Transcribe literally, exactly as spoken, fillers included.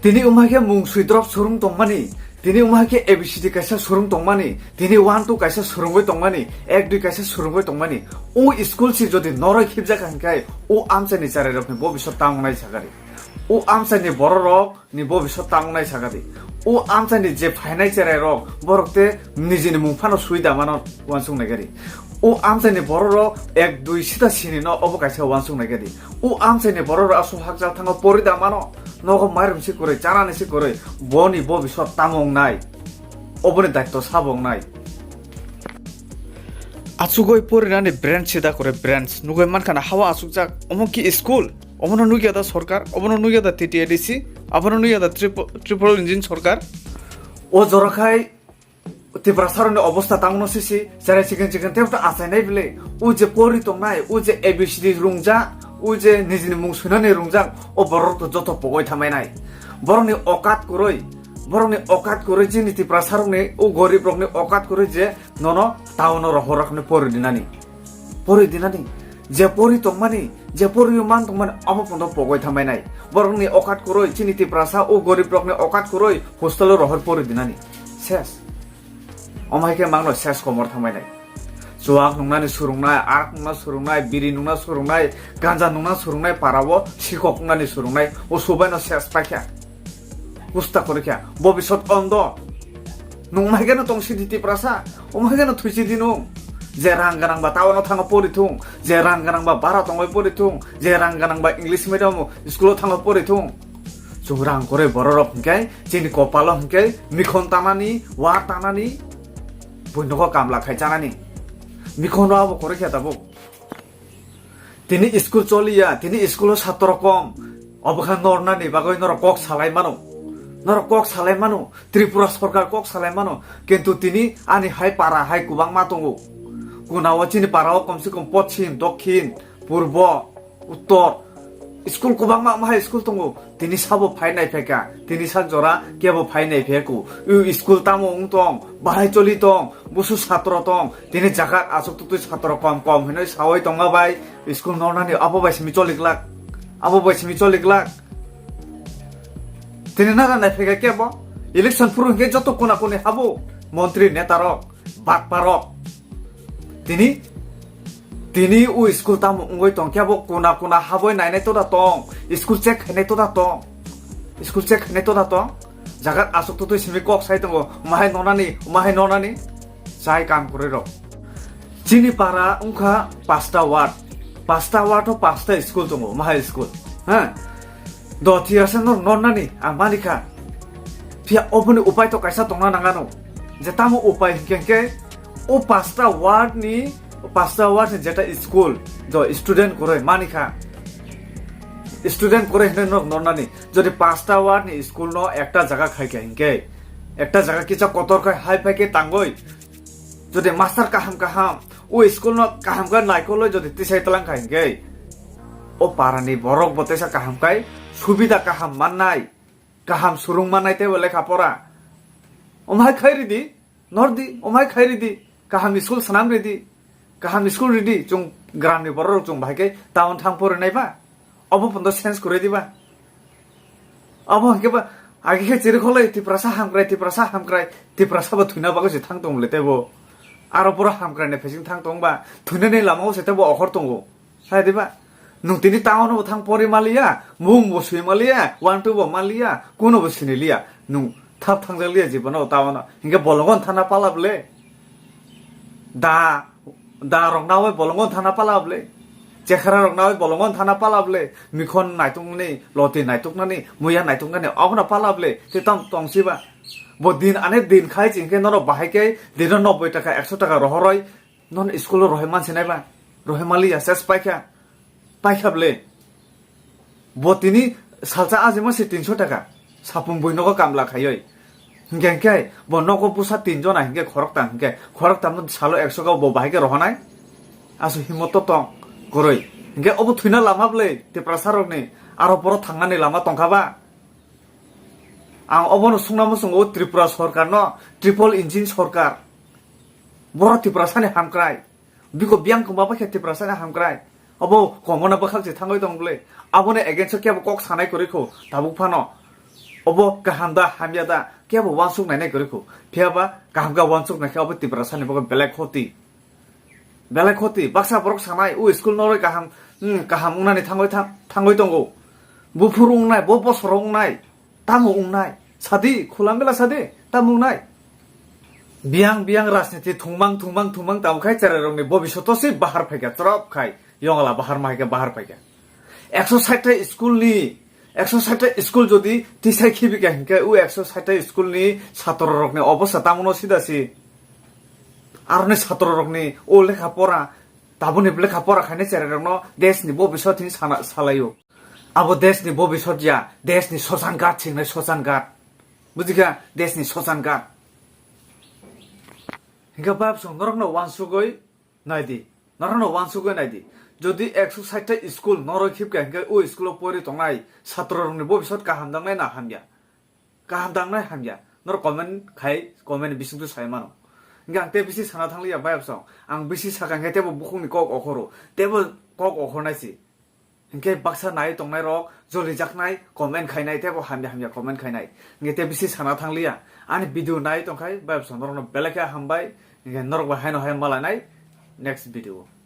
Tini wngma khe mung sui drop surung tongmani, tini wngma khe A B C D kaisa surung tongmani, tini one two kaisa surungwi tongmani, ek dui kaisa surungwi tongmani. O school si jodi noroi khibjak hwnkhe o amchaini cherairokni bobiswt tamo wngnai sakha di. O amchaini bororok ni bobiswt tamo wngnai sakha di. O amchaini je phainai cherairok borok te nijini mung phano sui da mano uansuk nai kha di. O amchaini bororok ek dui sita sini no obo kaisa uansuk nai kha di. O amchaini bororok aswk hakjak thango pori da mano. Nogo mairum si kwrwi, chanani si kwrwi, boni bobiswt tamo wngnai? Oboni daitto sabo wngnai? Achugoi porinani branch sida kwrwi branch. Nugoi mankha na hawa achukjak. Omo ki school? Omono nugya da sorkar? Omono nugya da T T A D C? Abono nugya da triple, triple engine sorkar? O jora khai Tiprasarokni obostha tangno sisi, cherai chikon chikon tei to achainai bile. O je pori tongnai, o je A B C D rungjak, o je nijini mung suinani rungjak, o borok to joto pogoi thamai nai. Borokni okat kwrwi, borokni okat kwrwi chini Tiprasarokni, o goribrokni okat kwrwi je nono town-o rohorokni pori dinani. Pori dinani. Je pori tongmani, je pori man tongmani, omo pondo pogoi thamai nai. Borokni okat kwrwi, chini Tiprasa, o goribrokni okat kwrwi, hostel-o rohor pori dinani. Ses. Omo hai khe mangno ses komor thamai nai. Chuak nungnani surungnai, arak nungna surungnai, biri nungna surungnai, ganja nungna surungnai, parao sikok nungnani surungnai, o subaino ses paikha. Kusta korikha, bobisot ondo. Nung mai gano tong sidi Tiprasa, omo hai gano thuisi di nung. Je rang ganang ba town-o thango pori thung, je rang ganang ba bara tongoi pori thung, je rang ganang ba English medium school-o thango pori thung. Chwng rang kwrwi bororok hwnkhe chini kopalo hwnkhe mikhon tanani, wa tanani, buinogo kamla khai chanani. Mikhonno abo kwrwi khe tabuk. Tini school choliya, tini school-o satro kom. Obo kha nornani bagwi norok kok salai mano. Norok kok salai mano. Tripura sorkar kok salai mano. Kintu tini ani hai para hai kwbangma tongo. Kunao chini parao komse kom pochim, dokhin, purbo, uttor. School kwbangma wng hai school tongo. Tini sabo phai nai phaikha. Tini sak jora kebo phai nai phaikha. U school tamo wng tong, bahai choli tong, busu satro tong. Tini jagat aswk tuktwi satro kom kom hinwi sawi tongma bai school nornani abo bai simi choli glak. Abo bai simi choli glak. Tini nara nai phaikha kebo. Election phuru hwnkhe joto kuna kuni habo. Montri netarok. Bakparok. Tini, tini o school tamo wngwi tong khe abo kuna kuna haboi nainai toda tong, school check khainai toda tong, school check khainai toda tong. Jagat aswk tutui simi kok sai tongo, mahai nonani, mahai nonani. Chai kam kwrwi rok. Chini para wngkha pasta ward, pasta ward o pasta school tongo, mahai school. Ha? Do thiyasa nor nonani, ang manikha. Phiya oboni upai to kaisa tongna nangano. Je tamo upai hinkhe hinkhe o pasta ward ni, pasta ward ni jeta school, do student kwrwi manikha. Student kwrwi hinwi nok nonani. Jodi pasta ward ni school no ekta jaga khaikha hinkhe, ekta jaga kisa kotor khai hai phaikhe tangoi. Jodi master kaham kaham, o school no kaham khe naikolwi jodi tisai tlang kha hinkhe, o para ni borok bo teisa kaham khai subida kaham mannai, kaham surung mannai teibo lekha pora. Omhai khai ridi, nordi, omhai khai ridi, kaham school swnam ridi, kaham school ridi, chwng gram ni borok rok chwng bahai khe town thang pori nai ba, obo pondo sense kwrwi diba. Abo hwnkhe ba, agi khe chiri kholai Tiprasa hamkrai, Tiprasa hamkrai, Tiprasa bo thwina bagwi se thang tong le tebo. Aro pura hamkrai ni phesing thang tong ba, thwinani lama o se tebo okhor tongo. Hai diba? Nung tini town bo thang pori maliya, mung bo sui maliya, one two bo maliya, kuno bo sini liya. Nung thap thangjak liya jibono town o. Hinkhe bolongo thana pala bole. Da, da rok nawi bolongo thana pala bole. Chekhara rok nawi bolongo thana pala bole. Mikhon naitukmani, loti naituknani, muya naituknani, obono pala bole. Te tam tongsiba. Bo din ane din khai chingkhe norok bahai khe dino nobboi taka, ekso taka rohoroi. Non school o rohoi mansinai ba? Rohoi maliya, ses paikha. Paikha bole. Bo tini salsa ajima se tinso taka. Sapung bui nogo kamla khaioi. Hinkhe hinkhe bo nogo busa tin jona hinkhe khorokta hinkhe khorokta no salo ekso ka bo bahai khe rohonai. Asu himot to tong kwrwi. Hinkhe obo thwina lama bole Tiprasa rokni aro boro thangnani lama tongkha ba? Ang obono sungna muchungo Tripura sorkar no, triple engine sorkar. Boro Tiprasani hamkrai. Biko biyang kwma bai khe Tiprasani hamkrai. Obo komona bwkhak se thangwi tong bole. Aboni against o kebo kok sanai kwrwi kho tabuk phano. Obo kaham da, hamya da, kebo uansuk nainai kwrwi kho. Phiya ba kaham khe uansuk naikhe obo Tiprasani bagwi belai khoti. Belai khoti, baksa borok sanai, "O school norwi kaham, hmm, kaham wngnani thangwi thang-, thangwi tongo. Buphuru wngnai, bo bosoro wngnai, tamo wngnai? Sadi, khula mela sadi, tamo wngnai?" Biyang biyang rajniti thwngmang thwngmang thwngmang tamo khai cherairokni bobishoto se bahar phaikha, chorop khai, yongla bahar ma hai khe bahar phaikha. Ekso sait ta school ni, ekso sait ta school jodi tisai khibi kha hinkhe, o ekso sait ta school ni chhatro rokni obostha tamo no sida si. Aroni chhatro rokni o lekha pora, taboni lekha pora khainai cherai rokno desh ni bobisot hin sana, salaio. Abo desh ni bobisot ya, desh ni sosan guard singnai sosan guard. Bujikha, desh ni sosan guard. Hinkhe bab song norokno uansugwi naidi, norokno uansugwi naidi. Jodi ekso sait ta school norok khibka hinkhe o school o pori tongnai chhatro rokni bobisot kaham dangnai na hamya? Kaham dangnai hamya? Norok comment khai, comment bisingtwi sai mano. Hinkhe ang tei bisi sana thangliya bab song. Ang bisi sakha hinkhe teibo bukhukni kok okhoro, teibo kok okhornai si. Hinkhe baksa nai tongnai rok joli jaknai comment khainai teibo hamya hamya comment khainai. Hinkhe tei bisi sana thangliya. Ani video nai tongkhai bab song norokno belai khe hambai. Hinkhe norok bai haino hai malainai next video.